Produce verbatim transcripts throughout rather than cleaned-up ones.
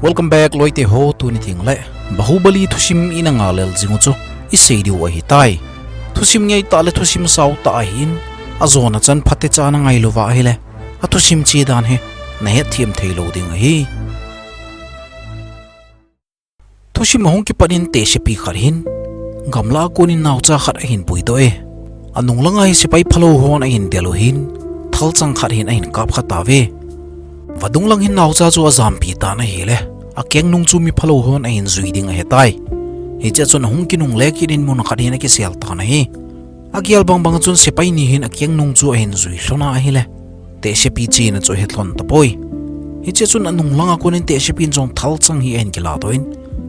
Welcome back, loite ho. Tuni teng le Bahubali thusim ina ngai lel jing u chu isei diu ahitai. Thusim ngeitah le thusim sautah ahin, ajona chan phatecha na ngailu va ahile, athusim che dan hi nahet them thei lou ding ahi. Thusim ahung kipat in tehsepi khat hin gamla a kon in naocha khat ahin puidoh e. Anung langa hi sepai phalou hon ahin del u hin, thalchang khat hin ahin kap kha tauve. Vadung lang hin naocha chu ajampi tan ahile, akeng nung chu mi phalou hon ahin jui ding ahitai. Hichea chun ahung kinungle kit in mun khat hin akisel tan ahi. Agel bangbang chun sepai ni hin akeng nung chu ahin jui lhon a ahile, tehsepi chena chu ahet lhon tapoi. Hichea chun anung langa kon in tehsepi in jong thalchang hi ahin kiladoh in,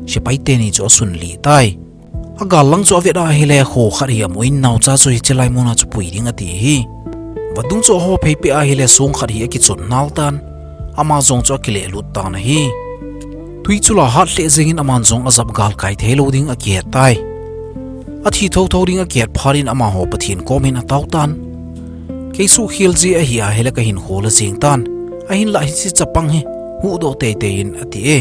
sepai teni chu asunlih tai. Agal lang chu avet a ahile, kho khat hi amu in naocha chu hiche lai muna chu pui ding ati ahi. Vadung chu aho phei peh a ahile, song khat hi akichon nal tan, ama jong chu akilehlut tan ahi. Tui chu la hat lheh jeng in aman jong ajap galkai thei lou ding akihet tai. Athi thotho ding akihet phat in amaho Pathen kom hin atao tan. Kei suhkhel ji ahi ahile kahin khol a jeng tan. Ahinlah hiche chapang hi huhdoh teitei in ati e.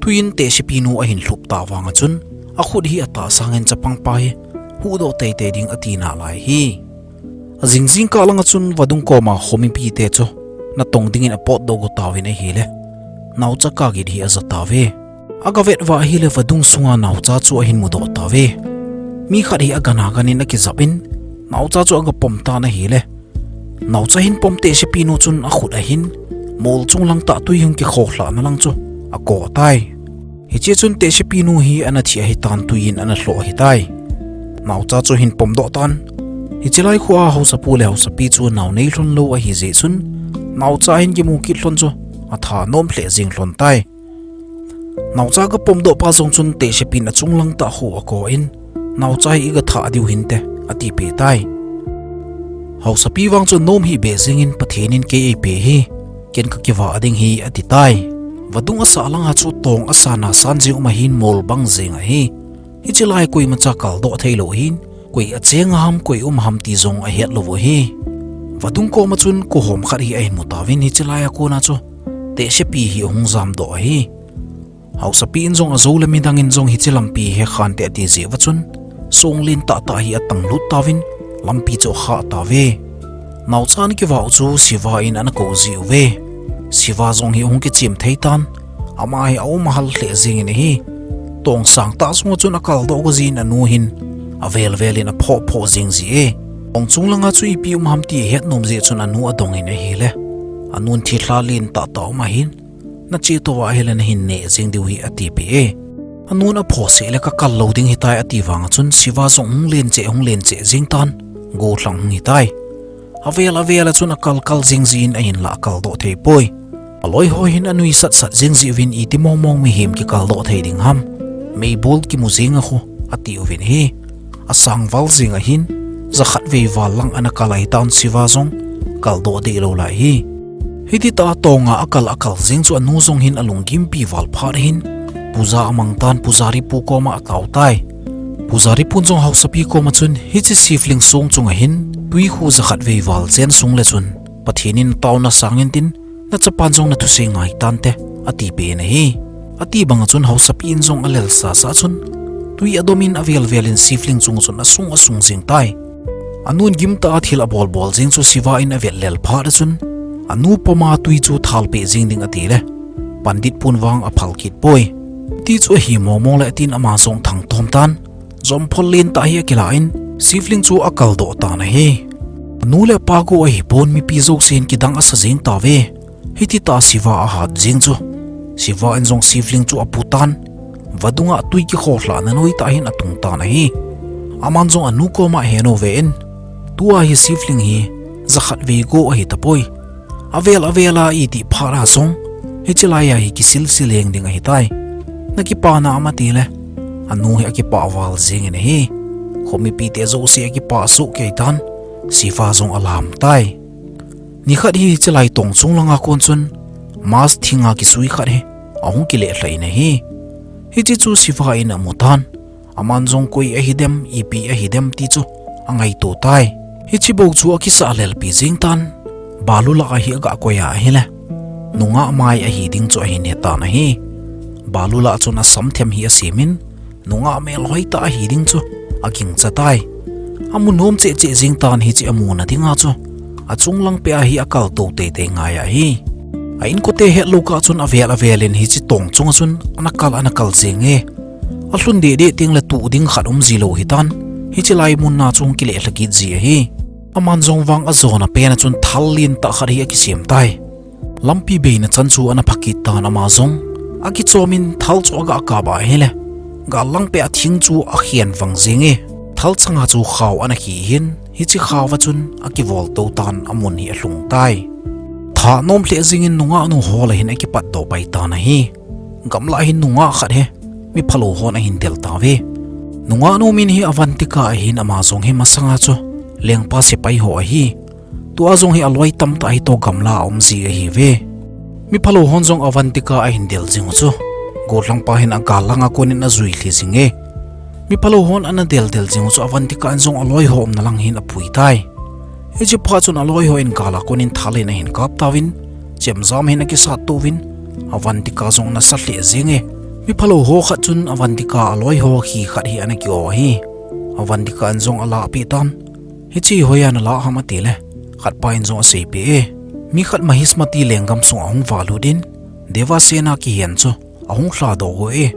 Tui in tehsepi nu ahin lhup ta vanga chun, akhut hi atahsang in chapang pa hi huhdoh teitei ding ati nalai hi. Ajing jingkah langa chun vadung koma khomipite chu natong dingin apotdoh go tauvin ahile, naocha kap git hi aja tauve. Aga vet uva ahile, vadung sunga naocha chu ahin mudoh tauve. Mi khat hi agana gan in akijap in, naocha chu aga pom tan ahile, naocha hin pom tehsepi nu chun akhut ahin, mol chung lang tah tui hung kikhohlhah na lang chu ako tai. Hichea chun tehsepi nu hi ana thi ahitan, tui in ana lhoh ahitai. Naocha chu ahin pomdoh tan. Hiche lai khoa haosapu le haosapi chu nao nei lhon lou ahi jeh chun, naocha ahin kimu kit lhon chu athanom lheh jeng lhon tai. Naocha aga pomdoh pa jong chun tehsepin achung lang tah khu akou in, naocha hi iga thah diu hinte, atipeh tai. Haosapi vang chu nom hih beh jeng in, Pathen in kei eipeh hi, ken kakivah ding hi, ati tai. Vadung asah langa chu tong asan asan jeng um ahin, mol bang jeng ahi. Hiche lai koimacha kaldoh thei lou ahin, koi acheng a ham, koi um ham ti jong ahet lou u ahi. Vadung koma chun kho hom khat hi ahin mu tauvin, hiche lai a kona chu tehsepi hi ahung jamdoh ahi. Haosapi in jong ajou le midang in jong hiche lampi hi khan te ati jeh uva chun, song len tahtah hi atanglut tauvin, lampi chu akhah tauve. Naocha ana kivah u chu Siva in ana kou ji uve. Siva jong hi ahung kichem thei tan, ama hi aum ahal lheh jeng in ahi. Tong sang tah sunga chun akaldoh go jin anu hin avel vel in aphoh phoh jeng ji e. Tong chung langa chu ipi um ham ti ahet nom jeh chun anu adong in ahile, anun thilha len tahtah um ahin, nache tou ahile nahin neh jeng diu hi, atipeh e. Anun aphoh seh le kakal lou ding hitai ati vanga chun Siva jong hung len cheh, hung len cheh jeng tan, gollhang hung hitai. Avel avel a chun akal kal jeng jin ahinlah akaldoh thei poi. Aloi ho hin anuisat sat jeng ji uvin, iti mong mong mihem kikaldoh thei ding ham. Meibol kimu jeng a khu, ati uvin ahi. Asang val jeng ahin, jakhat vei val lang ana kal ahitan, Siva jong kaldoh deh lou lai hi. Hiti tah a tonga akal akal jeng chu anu jong hin alunggimpi val phat ahin, puja amang tan, pujari pu koma atao tai. Pujari pun jong haosapi koma chun, hiche sivling song chunga hin tui khu jakhat vei val chen sung le chun, Pathen in taona sang intin, nachapan jong nathusei ngai tante, atipeh in ahi. Ati banga chun haosapi in jong alel sasa chun, tui adom in avel vel in sivling chunga chun asung asung jeng tai. Anun gimtah a thil abol bol jeng chu Siva in avet lel phat a chun, anu poma tui chu thalpeh jeng ding ati le, pandit pun vang aphal kit poi. Ti chu ahi mong mong le tin ama jong thangtom tan, jomphol len tah hi akilah in, sivling chu akaldoh tan ahi. Anu le apa go ahipon, mipi jousen kidang asa jeng tauve. Hiti tah a Siva ahat jeng chu, Siva in jong sivling chu apu tan, vadunga tui kikhohlhahna noitah hin atung tan ahi. Aman jong anu koma ahen uve in, tua hi sivling hi jakhat vei go ahi tapoi. Avel avel a iti phat a jong, hiche lai a hi kisil sil jeng ding ahitai. Nakipah nam ati le, anu hi akipah val jeng in ahi. Khomipite jouse akipah soh kei tan, Siva jong alam tai. Nikhat hi hiche lai tong chung langa kon chun, mas thinga kisui khat hi ahung kilehlhah in ahi. Hiche chu Siva in amu tan. Aman jong koi ahidem, ipi ahidem ti chu angaito tai. Hiche bou chu akisah lelpi jeng tan. Balu lah a hi aga koi a ahile, nungah mai ahi ding chu ahin he tan ahi. Palu lah chun asam them hi asemin, nungah melhoi tah ahi ding chu agingcha tai. Amu nom cheh cheh jing tan hiche amuna dinga chu achung lang peh a hi akal to teitei ngai ahi. A inkote hetlou kah chun avel avel in hiche tong chunga chun ana kal ana kal jenge. Alhun deh deh teng le tuh ding khat um ji lou hitan, hiche lai munna chu hung kileh lha kit ji ahi. Aman jong vang ajona pen a chun thal lentah khat hi akisem tai. Lampi beina chan chu ana pha kit tan ama jong akichom in thal chu aga kap a ahile, gal lang peh a thing chu akhen vang jenge. Thal changa chu khao ana khi hin, hiche khao a chun akivol to tan amun hi alhung tai. Tha nom lheh jingin nungah nu hol a hin akipat doh pai tan ahi. Gamlah hin nungah khat hi mi phalou hon ahin del tauve. Nungah nu min hi Avantika ahin, ama jong hi masanga chu lengpa sepai ho ahi. Tua jong hi aloi tamtah hi toh gamla a um ji ahiuve. Mi phalou hon jong Avantika ahin del jing u chu gollhangpa hin agal langa konin ajui lhi jinge. Mi phalou hon ana del del jing u chu Avantika in jong aloi ho umna lang hin apui tai. Hiche phat chun aloi hon gal a konin thal in ahin kap tauvin, chemjam hin akisat touvin, Avantika jong ana sa lheh jinge. Mi phalou ho khat chun Avantika aloi ho hi khat hi ana ki-o ahi. Avantika in jong alahpeh tan. Hiche hi hoiya nalah ham atile, khatpa in jong aseipeh e. Mi khat Mahismati lenggam sunga ahung valut in, Devasena kihen chu ahung lhadoh u e.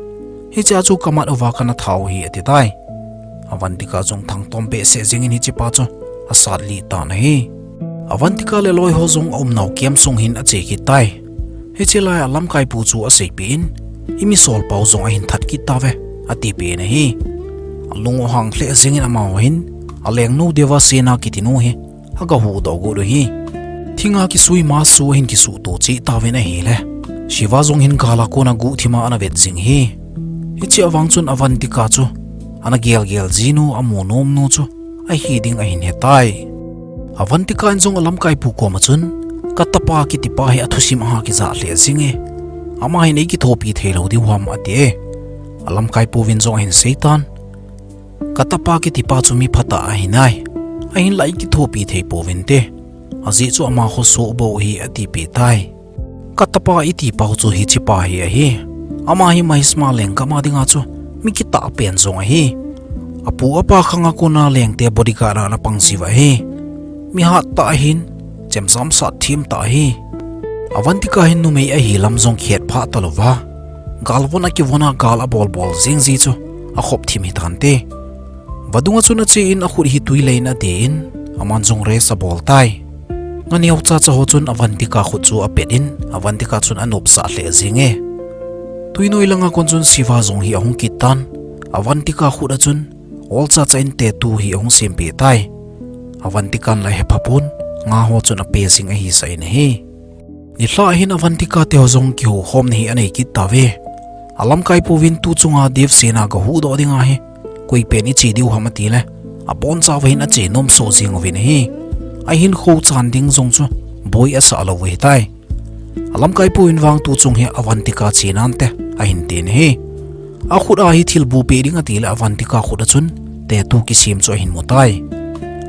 Hichea chu kamat uva kana tha u hi ati tai. Avantika jong thangtom behseh jingin hichepa chu asat lih tan ahi. Avantika le loi ho jong aumnau camp sung hin ache kit tai. Hiche laiya lamkaipu chu aseipeh in, imi solpau jong ahin that kit tauve, atipeh in ahi. Alung u hang lheh jingin amaho hin alengnu Devasena kitinu hi aga huhdoh got u ahi. Thinga kisui mask chu ahin kisuhto cheh tauvin ahile, Shiva jong hin gal a kona guhthima ana vet jing ahi. Hichea vang chun Avantika chu ana gelgel jinu, amu nomnu chu ahi ding ahin hetai. Avantika in jong alamkaipu koma chun, katapa kitipa hi athusim aha kijah lheh jinge. Ama hin eikithopi theilou diu ham ati e. Alamkaipuvin jong ahin seitan, katapa kitipa chu mi phatah ahi nai. Ahinla eikithopi theipouvinte. Ajeh chu ama khosoh bou ahi atipeh tai. Katapa itipau chu hichepa hi ahi. Ama hi Mahisma lenggam a dinga chu mi kitahpen jong ahi. Apu apa khanga kona lengte bodyguard a ana pang jiu ahi. Mi hattah ahin, chemjam sat themtah ahi. Avantika hin numei ahi lam jong khetphah talouva, galvon akivona gal abolbol jeng ji chu akhop thim hitante. Vadunga chun ache in akhut hi twi leiyin aden, aman jong rest abol tai. Nga neocha cha ho chun Avantika khut chu apet in, Avantika chun anopsah lheh jenge. Twinoi langa kon chun Shiva jong hi ahung kit tan, Avantika khut a chun olcha cha in tattoo hi ahung sempeh tai. Avantika in la hephapon, nga ho chun ape jing ahisah in ahi. Nilhah hin Avantika teho jong kihoukhomna hi anei kit tauve. Alamkaipu vin tuchunga Devsena gahuhdoh dinga hi koipen iche diu ham atile, abonchauva hin ache nomsoh jeng uvin ahi. Ahinkho chan ding jong chu boi asah lou u ahitai. Alamkaipu in vang tuchung hi Avantika chenante ahin tin ahi. Akhut a hi thil bu peh ding atile Avantika khut a chun tattoo kisem chu ahin mutai.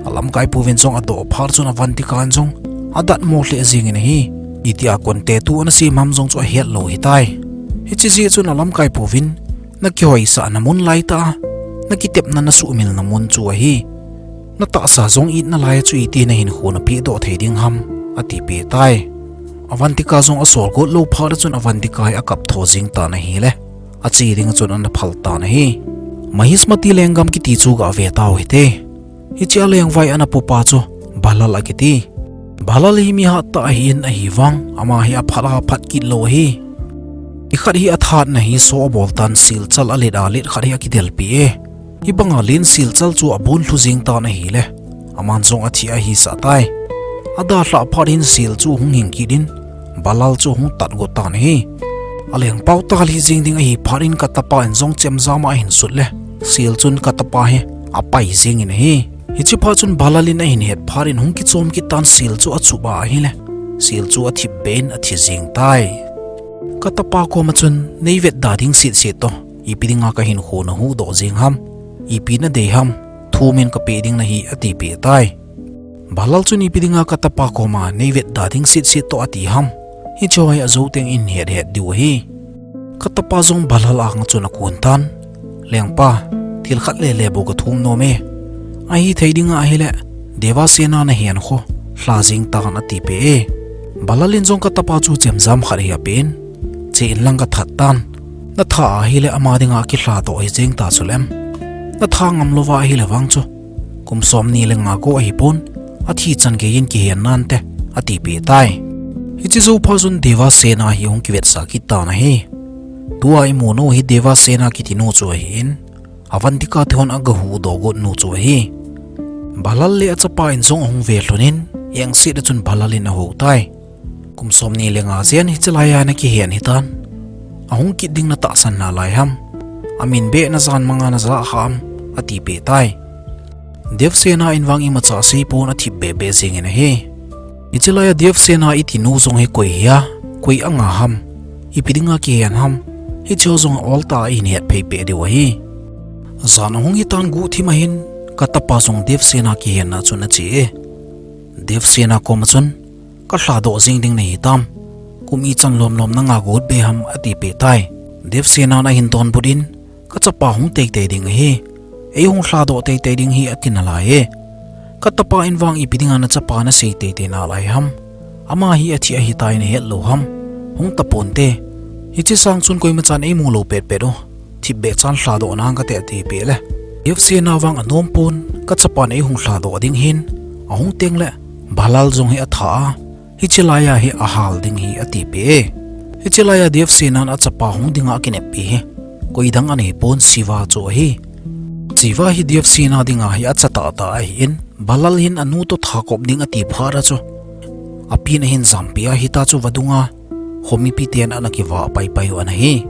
Alamkaipu vin jong adoh phat chun Avantika in jong adatmo lheh jengin ahi. Itia kon tattoo ana sem ham jong chu ahetlou ahitai. Hiche jeh chun alamkaipu vin, nakihoisahna mun laitah a nakitepna nasuhmilna mun chu ahi. Natahsa jong itna laiya chu iti nahinkho napehdoh thei ding ham, atipeh tai. Avantika jong asolgot lou phat a chun Avantika hi akap tho jeng tan ahile, ache dinga chun ana phal tan ahi. Mahismati lenggam kiti chu gave tau hite. Hiche a lengvai ana pupa chu Balal akiti. Balal hi mi hattah ahin ahivang, ama hi aphat aphat kit lou ahi. Nikhat hi athatna hi so abol tan, silchal alet alet khat hi akidelpeh e. Hibanga len silchal chu abonlhu jeng tan ahile, aman jong athi ahisah tai. Adalhah phat hin sil chu hung hing kit in, Balal chu hung tat got tan ahi. Alengpau talhi jeng ding ahi phat in Katapa in jong chemjam a ahin sut le, sil chun Katapa hi apai jengin ahi. Hiche phat chun Balal in ahin het phat in hung kichom kit tan, sil chu achup a ahile, sil chu athipbeh in athi jeng tai. Katapa koma chun, neivetda ding setset toh, ipi dinga kahinkho nahuhdoh jeng ham, ipi nadei ham, thumin kapeh ding nahi, atipeh tai. Balal chun ipi dinga Katapa koma neivetda ding setset toh ati ham, hicheho hi ajouteng in het het diu ahi. Ka tapa jong Balal anga chun akon tan, "Lengpa, thil khat le le bou kathum nom e. Ahithei dinga ahile, Devasena nahen kho lha jing tan," atipeh e. Balal in jong ka tapa chu chemjam khat hi apen, "Che inlang kathat tan. Natha ahile ama dinga kilha doh hi jeng ta chuleh. Natha ngam louva ahile vang chu kum somni le nga go ahipon, athi chan geiyin kihen nante," atipeh tai. Hiche jou phat chun Devasena hi ahung kivetsah kit tan ahi. Tua imu nu hi Devasena kiti nu chu ahin, Avantika te hon aga huhdoh got nu chu ahi. Balal le achapa in jong ahung ve lhon in, engset a chun Balal in ahou tai. "Kum somni le nga jen hiche laiya nakihen hitan. Ahung kit ding natahsan nalai ham? Amin beh najan manga naja ham?" atipeh tai. Devsena in vang imacha aseipon, athip bebe jengin ahi. Hiche laiya Devsena iti nu jong hi koi hia, koi anga ham, ipi dinga kihen ham, hicheho jong a-oltah a ihin hetphei peh diu ahi. Jan ahung hitan guhthim ahin, ka tapa jong Devsena kihenna chun ache e. Devsena koma chun, "Kalha doh jing ding nahitam? Kum ichan lomlom nanga got be ham?" atipeh tai. Devsena in ahin donbut in, "Kachapa hung teitei ding ahi. Eihung lha doh teitei ding ahi," ati nalai e. "Katapa in vang ipi dinga nachapa nasei teitei nalai ham? Ama hi athi ahitai nahet lou ham? Hung taponte. Hiche sang chun koimachan eimu lou petpet u. Thipbeh chan lha doh nang kate," atipeh le, Devsena vang anom pon, "Kachapan eihung lha doh ding ahin, ahung tengle Balal jong hi atha a, hiche laiya hi ahal ding ahi," atipeh e. Hiche laiya Devsena in achapa hung dinga akineppi hi koidang anahipon, Siva chu ahi. Siva hi Devsena dinga hi acha tahtah ahin, Balal hin anu toh thakop ding ati phat a chu, api in ahin jampi a, hita chu vadunga khomipi ten ana kivah paipai u ana hi.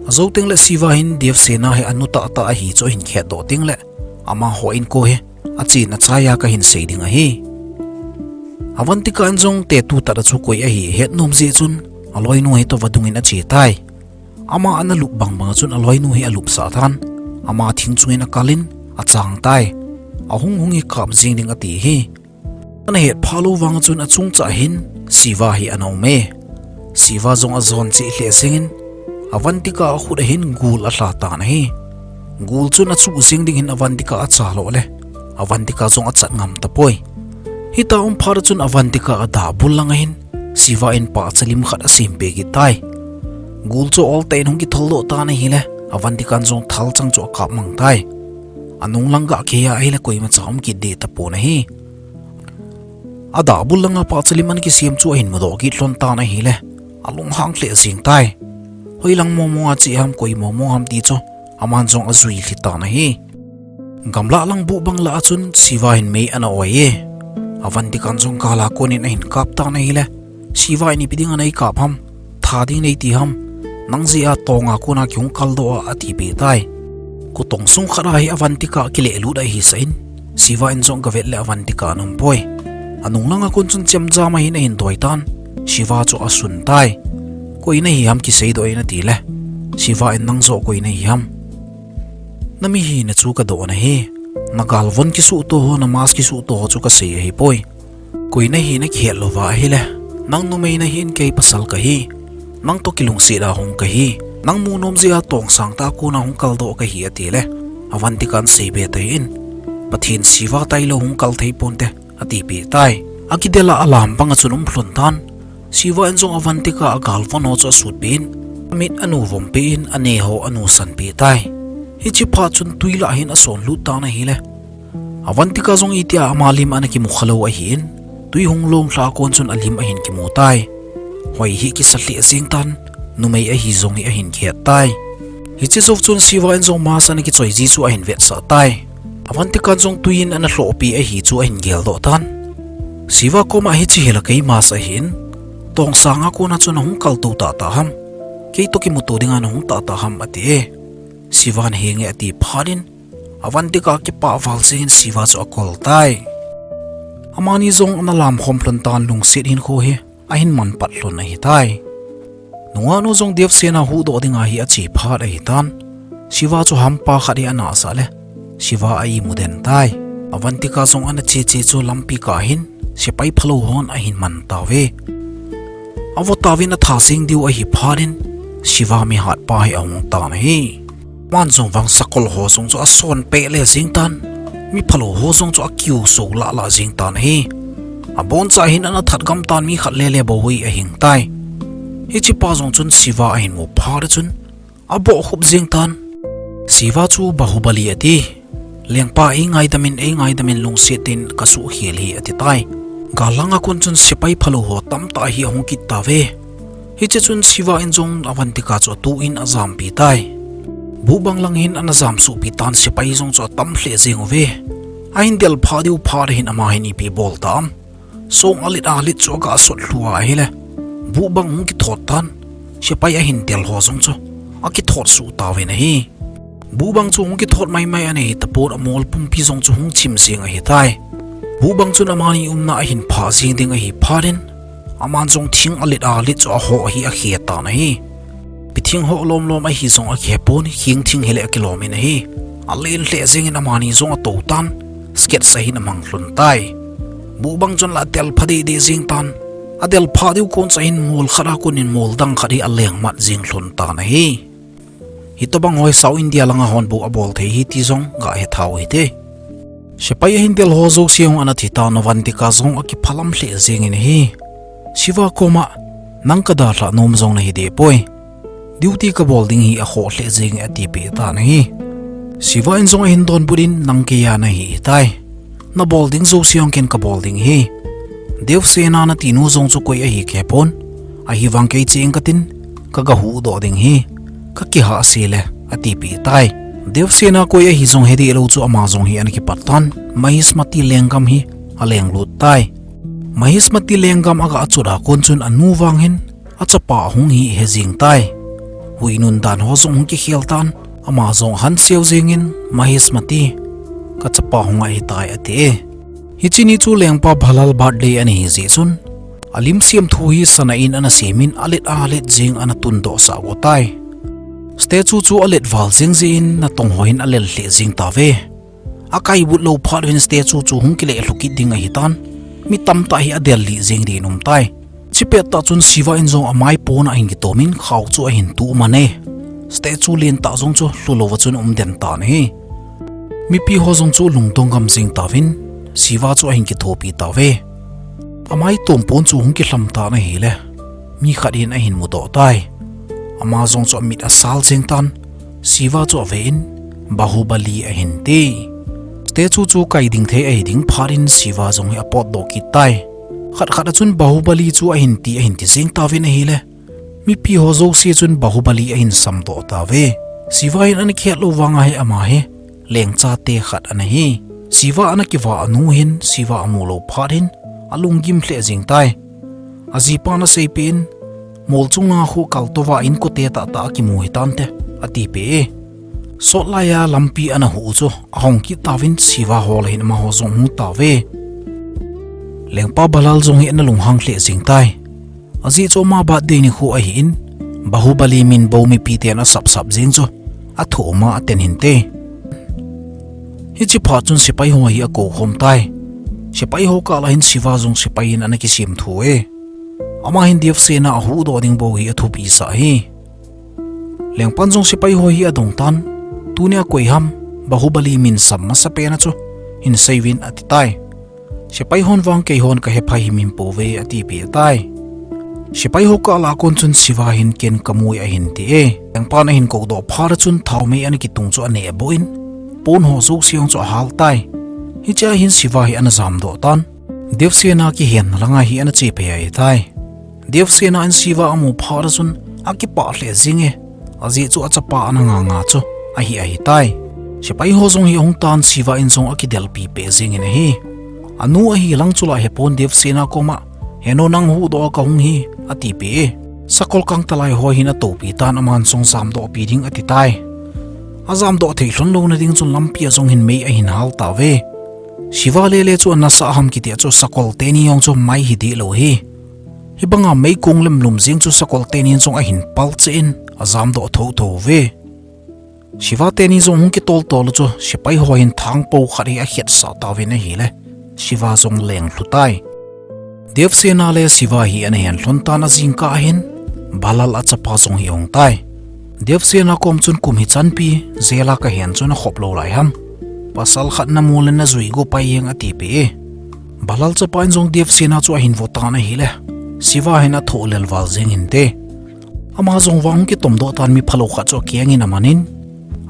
Ajou tengle Siva hin Devsena hi anu tahtah ahi chu ahin khetdoh tengle, amaho inko hi achena chaiya kahin sei ding ahi. Avantika in jong tetu tah a chu koi ahi ahet nom jeh chun, aloinu hi toh vadung in ache tai. Ama ana lup bangbang a chun aloinu hi alupsah tan, ama thing chungin akal in achang tai. Ahung hung hi kap jing ding ati hi. Ana hetphah lou vang a chun achungchah hin Siva hi ana um e. Siva jong ajon cheh lheh jengin, Avantika akhut ahin gul alha tan ahi. Gul chun achuh jeng ding hin Avantika achaloh le, Avantika jong achat ngam tapoi. Hita um phat a chun Avantika adahbul langa hin Siva in pahcha lim khat asempeh kit tai. Gul chu oltah in hung kitholdoh tan ahile, Avantika in jong thalchang chu akap mang tai. Anung lang gah kei a ahile koimacha um kit deh tapon ahi. Adahbul langa pahcha lim ana kisem chu ahin mudoh kit lhon tan ahile, alunghang lheh jeng tai. Hoilang mongmong a che ham, koi mongmong ham ti chu aman jong ajui lhi tan ahi. Gamlah lang buh bang lah a chun Siva hin mei ana oi e. Avantika in jong gal a konin ahin kap tan ahile, Siva in, "Ipi dinga neikap ham? Tha ding neiti ham? Nang jeh a tonga kona kihung kaldoh a," atipeh tai. Khotong sung khat a hi Avantika kilehlut ahi sah in, Siva in jong gavet le Avantika ana um poi. Anung langa kon chun chemjam ahin ahin doi tan, Siva chu asun tai. "Koi nahi ham kiseidoh in," atile, Siva in, "Nang joh koi nahi ham? Namihina chu kadoh nahi. Nagalvon kisuhto ho, namask kisuhto ho chu kasei ahipoi. Koi nahi nakihet louva ahile, nang numei nahin kei pasal kahi. Nang toh kilungset a hung kahi. Nang mu nom jeh a tongsang tah a kona hung kaldoh kahi," atile, Avantika in, "Seibe tahih in. Pathen Siva tailou hung kal thei ponte," atipeh tai. Akidel a alam bang a chun um lhon tan. Siva in jong Avantika agalvon ho chu asutpeh in, amit anu vompeh in, aneh ho anusanpeh tai. Hiche phat chun twi lah hin asonlut tan ahile, Avantika jong itia ama lim ana kimukha lou ahin, twi hung long lha a kon chun alim ahin kimu tai. Hoi hi kisa lheh jeng tan, numei ahi jong hi ahin kihet tai. Hiche jou chun Siva in jong mask ana kichoi ji chu ahin vetsah tai. Avantika in jong twi in ana lhohpi ahi chu ahin geldoh tan. Siva koma, "Hiche hi la kei mask ahin, tongsang a kona chun nahung kaltou tahtah ham? Kei toh kimuto dinga nahung tahtah ham?" ati e. Siva in, "Henge," ati phat in, Avantika kipah val jengin Siva chu akol tai. Amani jong ana lamkhom lhon tan, lungset hinkho hi ahin manpat lhon ahitai. Nungahnu jong Devsena huhdoh dinga hi ache phat ahitan. Siva chu hampa khat hi anahsah le, Siva a imu den tai. Avantika jong ana cheche chu lampi kah hin sepai phalou hon ahin man tauve. Avo tauvin atha jeng diu ahi phat in, Shiva mihat pa hi ahung tan ahi. Aman jong vang sakol ho jong chu ason peh le jing tan. Mi phalou ho jong chu akiu so lah lah jing tan ahi. Abon cha hin ana that gam tan mi khat le le bou hi ahing tai. Hiche pa jong chun Shiva ahin mu phat chun aboh khup jing tan. Shiva chu Bahubali ati. Lengpa ei ngaidam in, ei ngaidam in lungset in kasuh khel hi ati tai. Gal langa kon chun sepai phalou ho tamtah hi ahung kit tauve. Hiche chun Shiva in jong Avantika chu atu in ajampi tai. Buhbang lang hin ana jamsuh pi tan sepai jong chu atam lheh jeng uve. Ahin del pha diu phat hin ama hin ipi bol tam. Song alet alet chu aga sot lhu a ahile. Buhbang hung kithot tan. Sepai ahin del ho jong chu akithot suh tauvin ahi. Buhbang chu hung kithot maimai ana hi tapon amol pumpi jong chu hung chim jeng ahi tai. Buhbang chun amani umna ahin phah jeng ding ahi phat in. Aman jong thing alet alet chu ahoh hi akhe tan ahi. Pi thing hoh lom lom ahi jong akhe pon, khing thing hile akilom in ahi. Alen lheh jeng in amani jong atou tan. Sketsa hin amang lhun tai. Buhbang chun la del pha dei dei jeng tan. Adel pha diu kon cha hin mol khat a kon in mol dang khat hi aleng mat jeng lhun tan ahi. Hitobang hoi South India langa hon bou abol thei hi ti jong ga he thau hite. Sepai ahin del ho jouse jong ana thi tan, Avantika jong akiphalam lheh jeng in ahi. Shiva koma, nang kadalhah nom jong nahi deh poi. Duty kabol ding hi akhoh lheh jeng e atipeh tan ahi. Shiva in jong ahin donbut in nang keiya nahi tai. Nabol ding jouse jong ken kabol ding ahi. Devsena nati nu jong chu koi ahi kei pon. Ahivang kei cheng katin, kaga huhdoh ding ahi. Kakihah sele, atipeh tai. Devsena koi ahi jong he deh lou chu ama jong hi ana kipat tan. Mahismati lenggam hi aleng lut tai. Mahismati lenggam aga achot a kon chun anu vang hin achapa ahung hi he jeng tai. Huinun dan ho jong hung kikhel tan, ama jong ahan seu jeng in, Mahismati, kachapa hung ahi tai ati e. Hiche ni chu lengpa Bhalal birthday ana hi jeh chun, alim semthu hi sana in ana sem in alet alet jeng ana tundoh sah go tai. Statue chu alet val jeng jeh in natong ho hin alel lheh jeng tauve. Akaibut lou phat uvin statue chu hung kileh lhu kit ding ahi tan. Mi tamtah hi adel lih jeng din um tai. Chupet tah chun Shiva in jong amai pon a ahin kitom in khao chu ahin tuh man e. Statue lentah jong chu lhu louva chun um den tan ahi. Mipi ho jong chu lungdong gam jeng tauvin Shiva chu ahin kithopi tauve. Amai tom pon chu hung kilham tan ahile, mi khat in ahin mudoh tai. Ama jong chu amit asal jeng tan. Shiva chu ave in, Bahubali ahin ti. Statue chu kai ding thei ahi ding phat in Shiva jong hi apotdoh kit tai. Khat khat a chun Bahubali chu ahin ti, ahin ti jeng tauvin ahile, mipi ho jouse chun Bahubali ahin samdoh tauve. Shiva in ana kihet lou vang ahi ama hi lengchate khat ana hi. Shiva ana kivah anu hin Shiva amu lou phat hin alunggim lheh jeng tai. Ajipan aseipeh in, mol chunga khu kaltouva inkote tahtah akimu hitante, atipeh e. Sot laiya lampi ana huh u chu ahong kit tauvin Shiva ho lah hin amaho jong hung tauve. Lengpa Bhalal jong hi ana lunghang lheh jeng tai. Ajeh chu ama birthday nikho ahi in, Bahubali min bou mipiten asapsap jeng chu athu uma aten hinte. Hiche phat chun sepai ho hi akoukhom tai. Sepai ho kah lah hin Shiva jong sepai in ana kisemthu e. Ama hin Devsena ahuhdoh ding bou hi athupisah ahi. Lengpan jong sepai ho hi adong tan. Tunia koi ham Bahubali min sam masapen a chu hin seiuvin ati tai. Sepai hon vang keihon kahephai himhim pouve atipeh tai. Sepai ho kah lah a kon chun Shiva hin ken kamui ahin ti e. Lengpan ahin koudoh phat a chun thaomei ana kitung chu aneh boh in, pon ho jouse jong chu ahal tai. Hichea hin Shiva hi ana jamdoh tan. Devsena kihen langa hi ana chephei ahitai. Devsena in Shiva amu phat a chun akipah lheh jeng e. Ajeh chu achapa ana nganga chu ahi ahitai. Sepai ho jong hi ahung tan Shiva in jong akidelpi peh jeng in ahi. Anu ahi lang chu lah hepon Devsena koma, heno nang huhdoh a kahung hi, atipeh e. Sakol kangtalai ho hin atoupi tan aman jong jamdohpi ding ati tai. Ajamdoh thei lhon louna ding chun lampia jong hin mei ahin hal tauve. Shiva lele chu anasa ham kiti a chu sakol teni jong chu mai hi deh lou hi. Hibanga meikong lemlum jeng chu sakol tenin jong ahin palcheh in ajamdoh thotho uve. Shiva teni jong hung kitoltol u chu sepai ho hin thangpo khat hi akhetsah tauvin ahile, Shiva jong leng lhu tai. Devsena le Shiva hi ana hen lhon tan ajingkah ahin, Balal achapa jong hi ahung tai. Devsena kom chun kum hi chanpi jail a kahen chun akhop lou lai ham. Pasal khat namu le najui go pai jeng atipeh e. Balal chapa in jong Devsena chu ahin vo tan ahile, Siva hin athoh lel val jeng hinte. Ama jong vang hung kitomdoh tan mi phalou khat chu akeng in aman in,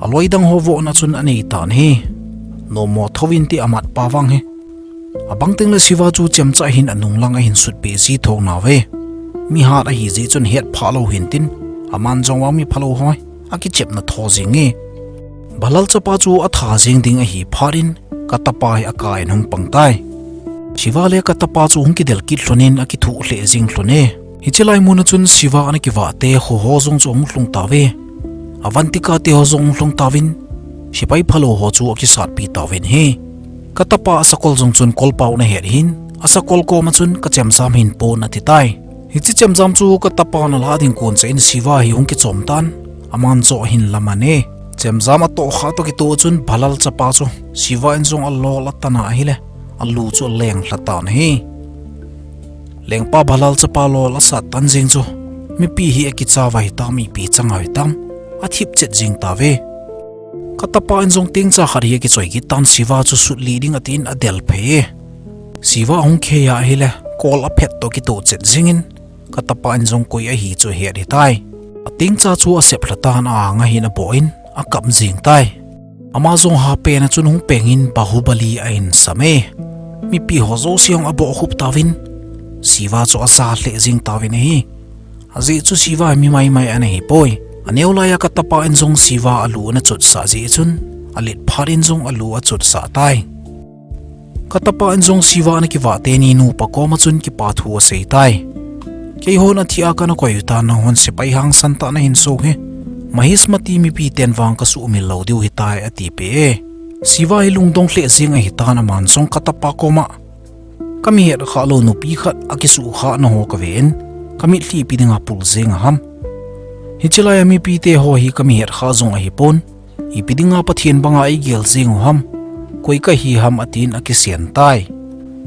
aloi dang ho vohna chun anei tan ahi. Nommo thou vin ti amat pa vang hi. Abang tengle Siva chu chemcha hin anung lang ahin sutpeh ji thou nauve. Mi hat ahi jeh chun hetphah lou hintin, aman jong vang mi phalou ho hi akichepna tho jeng e. Balal chapa chu atha jeng ding ahi phat in, Katapa hi akai in hung pang tai. Siva le Katapa chu hung kidel kit lhon in akithuh lheh jeng lhon e. Hiche lai mun a chun Siva ana kivah te kho ho jong chu ahung lhung tauve. Avantika te ho jong ahung lhung tauvin, sepai phalou ho chu akisatpi tauvin ahi. Katapa asakol jong chun kolpau nahet hin, asakol kom a chun kachemjam hin pon ati tai. Hiche chemjam chu katapa nalah ding kon cha in Siva hi hung kichom tan, aman joh ahin laman e. Chemjam atoh kha toh kitoh chun Balal chapa chu Siva in jong alol atan ahile, alu chu aleng lha tan ahi. Lengpa Balal chapa lol asat tan jeng chu, mipi hi akicha vai tam, ipi chang vai tam, athip chet jeng tauve. Katapa in jong tengcha khat hi akichoi kit tan, Siva chu sutlih ding atin adel phei e. Siva ahung khei ahile, kol aphet toh kitoh chet jeng in, katapa in jong koi ahi chu ahet ahitai. Atengcha chu asep lha tan, a-anga hin aboh in akap jeng tai. Ama jong hapen a chun hung peng in Bahubali ahin sam e. Mipi ho jouse jong aboh khup tauvin, Siva chu aja lheh jeng tauvin ahi. Ajeh chu Siva hi mi maimai ana hipoi. Aneo laiya katapa in jong Siva alu ana chotsah jeh chun, alet phat in jong alu achotsah tai. Katapa in jong Siva ana kivah teni nupa kom a chun kipa thu asei tai. Keihon athi a kana koi u tan, nanghon sepai hangsan tah nahin so hi. Mahismati mipi ten vang kasuhmil lou diu ahitai atipeh e. Siva hi lungdong lheh jeng ahitan, aman jong katapa kom a, kami hetkhah lou nupi khat akisuhkhahna ho kave in, kamitlhi ipi dinga pul jeng aham. Hiche laiya mipite ho hi kami hetkhah jong ahipon, ipi dinga Pathen banga eigel jeng u ham, koi kahi ham atin akisen tai.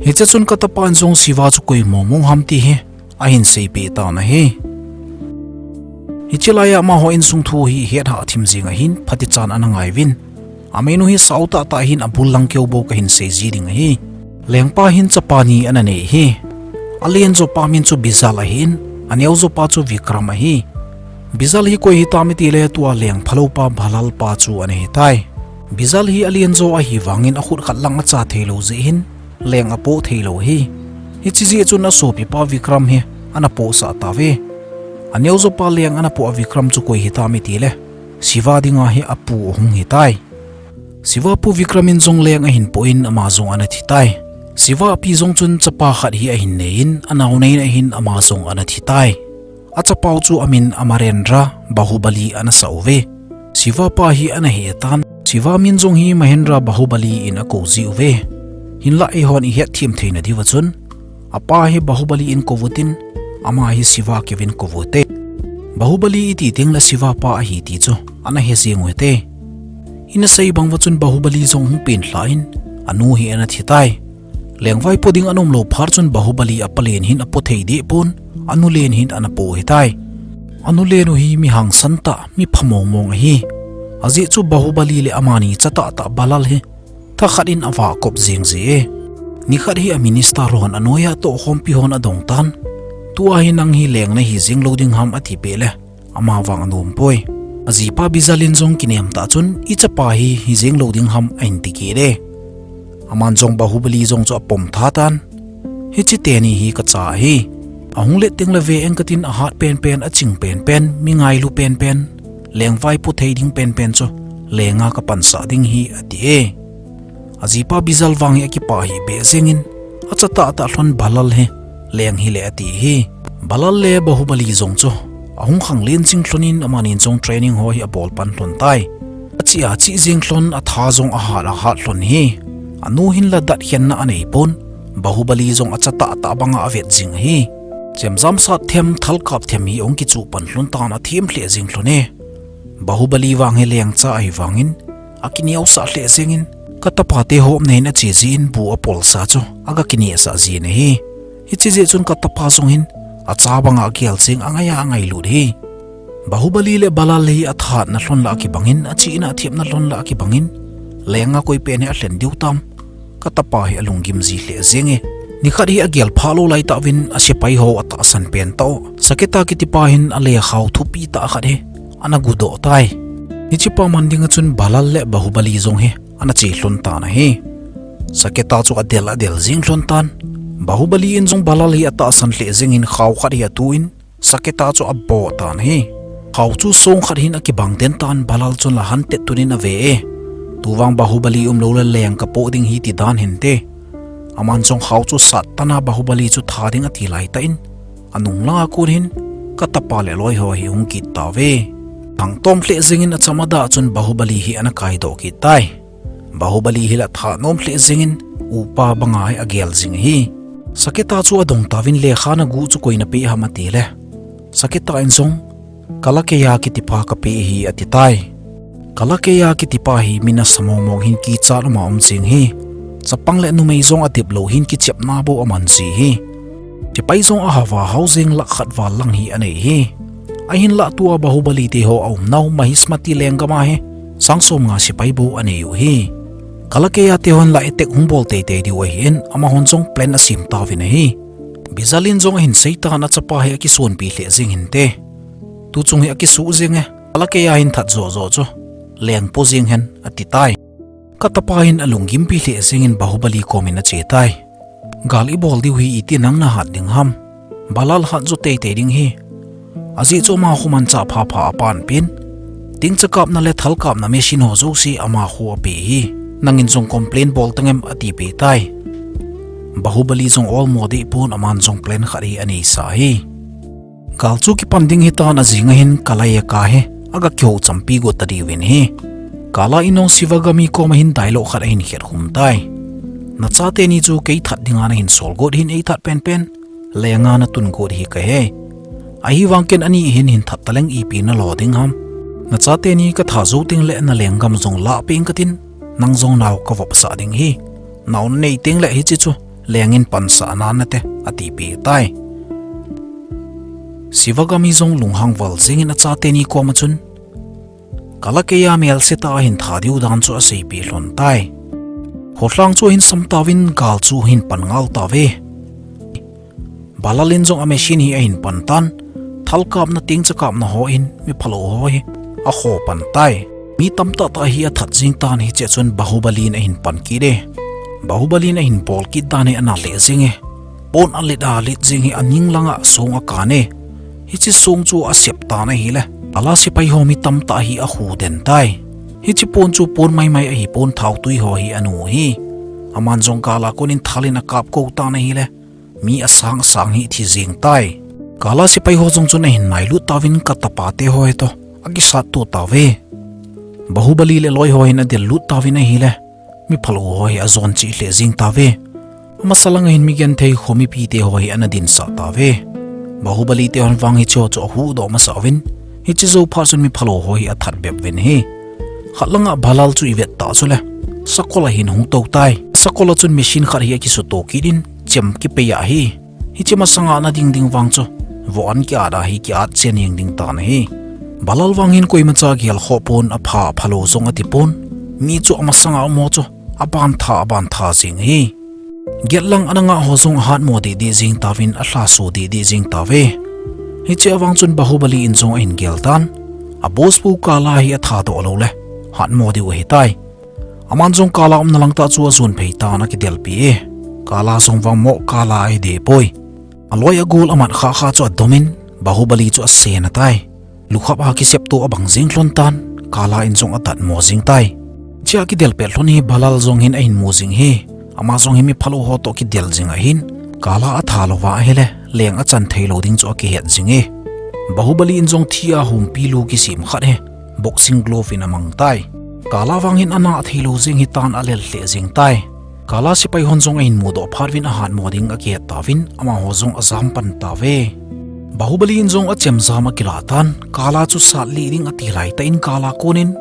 Hiche chun katapa in jong Siva chu koi mongmong ham ti hi ahin seipeh tan ahi. Hiche laiya amaho insung thu hi hetha thim jeng ahin, phatichan ana ngai uvin. Amin u hi sao tahtah ahin, abul lang keu bou kahin sei ji ding ahi. Lengpa hin chapa ni ana nei ahi. Alen jopa min chu Bijal ahin, aneo jopa chu Vikram ahi. Bijal hi koi hitam itile tua leng phalou pa Balal pa chu ana hitai. Bijal hi alen jo ahi vangin akhut khat lang acha theilou jeh hin leng apoh theilou ahi. Hiche jeh chun asopipa Vikram hi ana pohsah tauve. Aneo jopa leng ana poh a Vikram chu koi hitam itile, Siva dinga hi apu ahung hitai. Siva pu Vikram in jong leng ahin poh in ama jong ana thitai. Siva pi jong chun chapa khat hi ahin nei in, anao nei in ahin ama jong ana thitai. Achapau chu amin Amarendra Bahubali ana sah uve. Siva pa hi ana heh tan, Siva min jong hi Mahendra Bahubali in akou ji uve. Hinlah eihon ihet them theina diuva chun, apa hi Bahubali in kou utin, ama hi Siva keuvin kou ute. Bahubali iti tengle Siva pa ahi ti chu ana he jeng u hite. Ina sei bang uva chun Bahubali jong hung penlha in, anu hi ana thitai. Lengvaipo ding ana umlou phat chun Bahubali apa len hin apo thei deh pon, anu len hin ana po hitai. Anu len u hi mi hangsan tah, mi pha mongmong ahi. Ajeh chu Bahubali le amani chatahtah Balal hi thakhat in avahkop jeng jie. Nikhat hi a minister hon anoiya tohkhompi hon adong tan. Tua hi nang hi leng nahi jeng lou ding ham atipeh le, ama vang anompoi. Ajipa Bijal in jong kinem tah chun, ichapa hi hijeng lou ding ham ahin tikit e. Aman jong Bahubali jong chu apom tha tan. Hiche teni hi kacha ahi. Ahung let tengle ve eng katin, ahat penpen, aching penpen, mi ngailu penpen, lengvaipo thei ding penpen chu lenga kapansah ding ahi ati e. Ajipa Bijal vang hi akipah hih beh jengin, achatahtah lhon Balal hi leng hile ati ahi. Balal le Bahubali jong chu ahung khanglen jing lhonin, amanin jong training ho hi abol pan lhon tai. Achih achih jeng lhon, atha jong ahat ahat lhon ahi. Anu hinla datkhenna anei pon, Bahubali jong achatahtah banga avet jing ahi. Chemjam sat them, thalkap them hi ahung kichuh pan lhon tan, athem lheh jeng lhon e. Bahubali vang hi lengcha ahi vangin, akineosah lheh jengin, katapate ho umna in ache jin bu apolsa chu aga kinehsah jin ahi. Hiche jeh chun katapa jong hin Acha banga agel jing, angai a angailut hi. Bahubali le Balal hi athahatna lhon lah akibangin, achihna athemna lhon lah akibangin, lenga koi pen hi alhen diu tam. Katapa hi alunggim ji lheh jenge. Nikhat hi agel phah lou laitah uvin asepai ho atahsan pen tah u Saketa kitipa hin alekhao thupi tah khat hi ana gudoh tai. Hichepa man dinga chun Balal le Bahubali jong hi ana che lhon tan ahi. Saketa chu adel adel jing lhon tan. Bahubali in jong Balal hi atahsan lheh jengin khao khat hi atuin, Saketa chu aboh tan ahi. Khao chu song khat hin akibang den tan, Balal chun la hantet tunin ave e. Tuvang Bahubali umlou le leng kapoh ding hi ti dan hinte. Aman jong khao chu sat tana Bahubali chu tha ding ati laitah in, anung langa kon hin Katapa le loi ho hi hung kit tauve. Thangtom lheh jengin acham adah chun Bahubali hi ana kaidoh kit tai. Bahubali hi la thanom lheh jengin upa banga hi agel jing ahi. Saketa chu adong tauvin lekha naguh chu koi napeh ham atile, Saketa in jong Kalakeya kitipa kapeh ahi ati tai. Kalakeya kitipa hi mi nasa mongmong hin kichat uma um jeng hi. Chapang le numei jong adip lou hin kichepna bou aman ji hi. Sepai jong ahava hao jeng lakh khat val lang hi anei hi. Ahinlah tua Bahubali te ho aumnau Mahismati lenggam a hi sang som nga sepai bou anei u hi. Kalakeya te hon la attack hung bol teitei diu ahin, amahon jong plan asem tauvin ahi. Bijalin jong ahin seitan achapa hi akisonpi lheh jeng hinte. Tuchung hi akisuh jenge, Kalakeya hin that joh joh chu leng po jeng hen ati tai. Katapa hin alunggimpi lheh jengin Bahubali komin ache tai. Gal ibol diu hi iti nang nahat ding ham? Balal hat jo teitei ding hi. Ajeh chu ama khu manchah phapha apan pen, tingcha kapna le thal kapna machine ho jouse ama khu ape hi. Nangin jong complain bol tangem atipeh tai. Bahubali jong olmo deh pon, aman jong plan khat hi aneisa hi. Gal chu kipan ding hitan ajing ahin Kalayaka hi aga kihou champi got tadiuvin ahi. Kala in jong Shivagami koma hin dialogue khat ahin khet khum tai. Nachateni chu kei that dinga nahin sol got hin eithat penpen lenga natun got hi kahe. Ahivang ken ani hin hin that taleng ipi nalo ding ham? Nachateni katha jou tengle nalenggam jong lahpeh inge katin, nang jong nao kavopsah ding ahi. Nao nanei tengle hiche chu lengin pansah nanate, atipeh tai. Shivagami jong lunghang val jengin achateni koma chun Kalakeya melsetah a ahin that diu dan chu aseipeh lhon tai. Kholhang chu ahin sam tauvin gal chu ahin pan ngal tauve. Balal in jong amachine hi ahin pan tan, thal kapna tingcha kapna ho hin miphalou ho hi akho pan tai. Mi tamtah tah hi athat jeng tan, hichea chun Bahubali in ahin pan kit e. Bahubali in ahin bol kit dan hi ana lheh jenge. Pon alet alet jeng hi aning langa song akan e. Hiche song chu asep tan ahile, Kala sepai ho mi tamtah hi akhu den tai. Hiche pon chu pon maimai ahipon, thaotui ho hi anu hi. Aman jong Kala konin thalin akap kou tan ahile, mi asang asang hi thi jeng tai. Kala sepai ho jong chun ahin nailut tauvin Katapa te ho hitoh akisatto tauve. Bahubali le loi ho hin adel lut tauvin ahile, miphalou ho hi ajon cheh lheh jeng tauve. Amasa langa hin migenthei kho mipi te ho hi ana dinsah tauve. Bahubali te hon vang hicheho chu ahuhdoh masa uvin, hiche jou phat chun miphalou ho hi athat bep uvin ahi. Khat langa Balal chu ivet tah chule, sakol ahin hung tou tai. Sakol a chun machine khat hi akisuto kit in, chem kipei ahi. Hiche masanga ana ding ding vang chu, voh an ki-at a hi ki-at chen jeng ding tan ahi. Balal vang hin koimacha gel khoh pon, apha aphalou jong ati pon. Mi chu amasanga umho chu abantha abantha jeng ahi. Gate lang ana ngah ho jong ahatmo deh deh jeng tauvin, alhaso deh deh jeng tauve. Hichea vang chun Bahubali in jong ahin gel tan. A boss pu Kala hi athadoh loule hatmo diu ahitai. Aman jong Kala umna langtah chu ajon phei tan akidelpi e. Kala jong vang moh Kala ahi deh poi. Aloi agol amat khah khah chu adomin, Bahubali chu asen atai. Lukhap a kisepto abang jeng lhon tan, Kala in jong adatmo jeng tai. Hichea kidel pet lhon hi Balal jong hin ahin mu jing hi. Ama jong hi miphalou ho toh kidel jing ahin, Kala atha louva ahile, leng achan theilou ding chu akihet jing e. Bahubali in jong thi a humpi lu kisem khat hi boxing glove in amang tai. Kala vang hin ana theilou jeng hitan, alel lheh jeng tai. Kala sepai hon jong ahin mudoh phat uvin ahatmo ding akihet tauvin, amaho jong ajam pan tauve. Bahubali in jong achemjam akilah tan, Kala chu sat lih ding ati laitah in Kala konin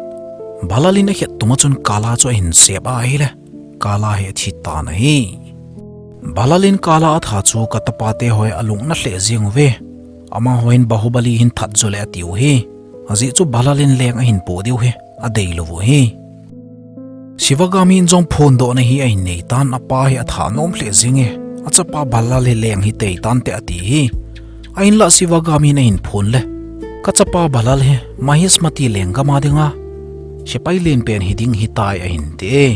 Balal in akhet tuma chun Kala chu ahin sep a ahile, Kala hi athi tan ahi. Bhalal in Kala atha chu Katapa te hoi alung ana lheh jeng uve. Amaho hin Bahubali hin that jo le atiu hi. Ajeh chu Bhalal in leng ahin po diu hi adei lou u hi. Sivagami in jong phondohna hi ahin nei tan, apa hi atha nom lheh jeng e. Achapa Bhalal hi leng hi tei tante ati hi. Ahinlah Sivagami in ahin phon le, kachapa Bhalal hi Mahismati lenggam a dinga sepai lenpen hiding hitai ahin ti e.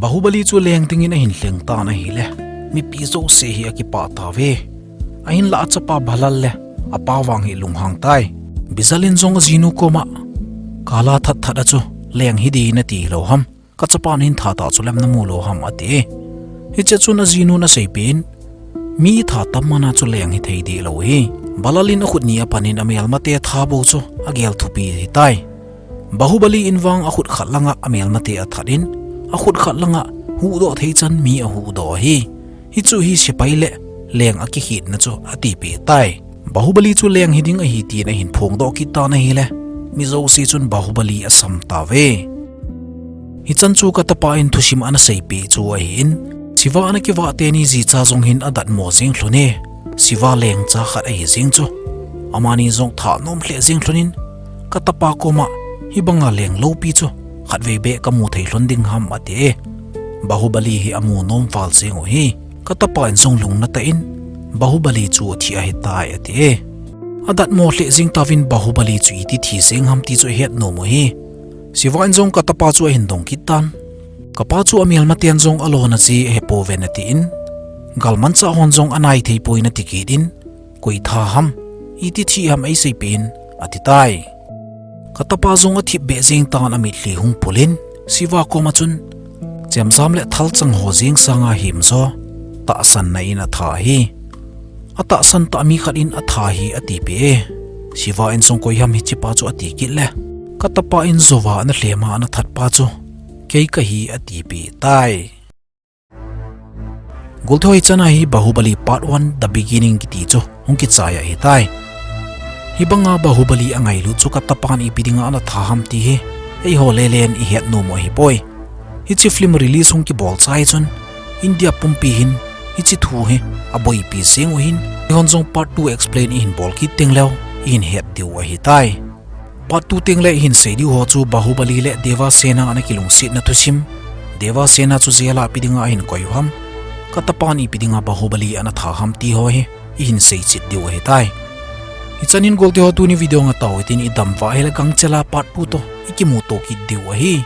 Bahubali chu leng dingin ahin lheng tan ahile, mipi jouse hi akipah tauve. Ahinlah achapa Bhalal le apa vang hi lunghang tai. Bijal in jong ajinu koma, Kala that that a chu leng hi ding nati lou ham. Kachapan hin that a chu lem namu lou ham ati. Hiche chun ajinun aseipeh in, mi itha tam mana chu leng hithei deh lou hi. Bhalal in akhut ni apan in amelmate tha bou chu agel thupi hitai. Bahubali in vang akhut khat langa amelmate athat in, akhut khat langa huhdoh thei chan mi ahuhdoh hi. Hichu hi sepai le leng akikhitna chu atipeh tai. Bahubali chu leng hiding ahi tin ahin phongdoh kit tan ahile, mi jouse chun Bahubali asam tauve. Hichan chu Katapa in thusim ana seipeh chu ahin, Siva ana kivah teni jicha jong hin adatmo jeng lhon e. Siva lengcha khat ahi jeng chu, amani jong tha nom lheh jeng lhon in, Katapa koma hibanga leng loupi chu khatvei beh kamu thei lhon ding ham ati e. Bahubali hi amu nom val jeng u hi. Katapa in jong lungna tah in, Bahubali chu athi ahitai ati e. Adatmo lheh jeng tauvin Bahubali chu iti thi jeng ham ti chu ahet nom u hi. Siva in jong Katapa chu ahin dong kit tan. Kapa chu amelmaten jong alona che ahepouve nati in, galmanchah hon jong anai thei poi nati kit in, koi tha ham, iti thi ham eiseipeh in ati tai. Katapa jong athip beh jeng tan amitlhi hung pul in, Siva koma chun, chemjam le thalchang ho jeng sanga himjo, tahsanna in atha hi. Atahsan tah mi khat in atha hi atipeh e. Siva in jong koi ham hichepa chu ati kit le, Katapa in jouva ana lhema ana thatpa chu kei kahi atipeh tai. Golteho, hichan a hi Bahubali part one The Beginning kiti chu hung kichai ahitai. Hibanga Bahubali angailut chu Katapan ipi dinga ana tha ham ti hi eiho lelen ihet nom u ahipoi. Hiche film release hung kibol chai chun India pumpi hin hiche thu hi aboipi jeng u hin, eihon jong part two explain ihin bol kit tengleu ihin het diu ahitai. Part two tengle ihin sei diu ho chu Bahubali le Devasena ana kilungsetna thusim, Devasena chu jail a ipi dinga ahin koi u ham, Katapan ipi dinga Bahubali ana tha ham ti ho hi ihin seichit diu ahitai. Hichan in golteho, tuni video nga tao hitin, idam uva ahile gangchel a part two toh ikimuto kit diu ahi.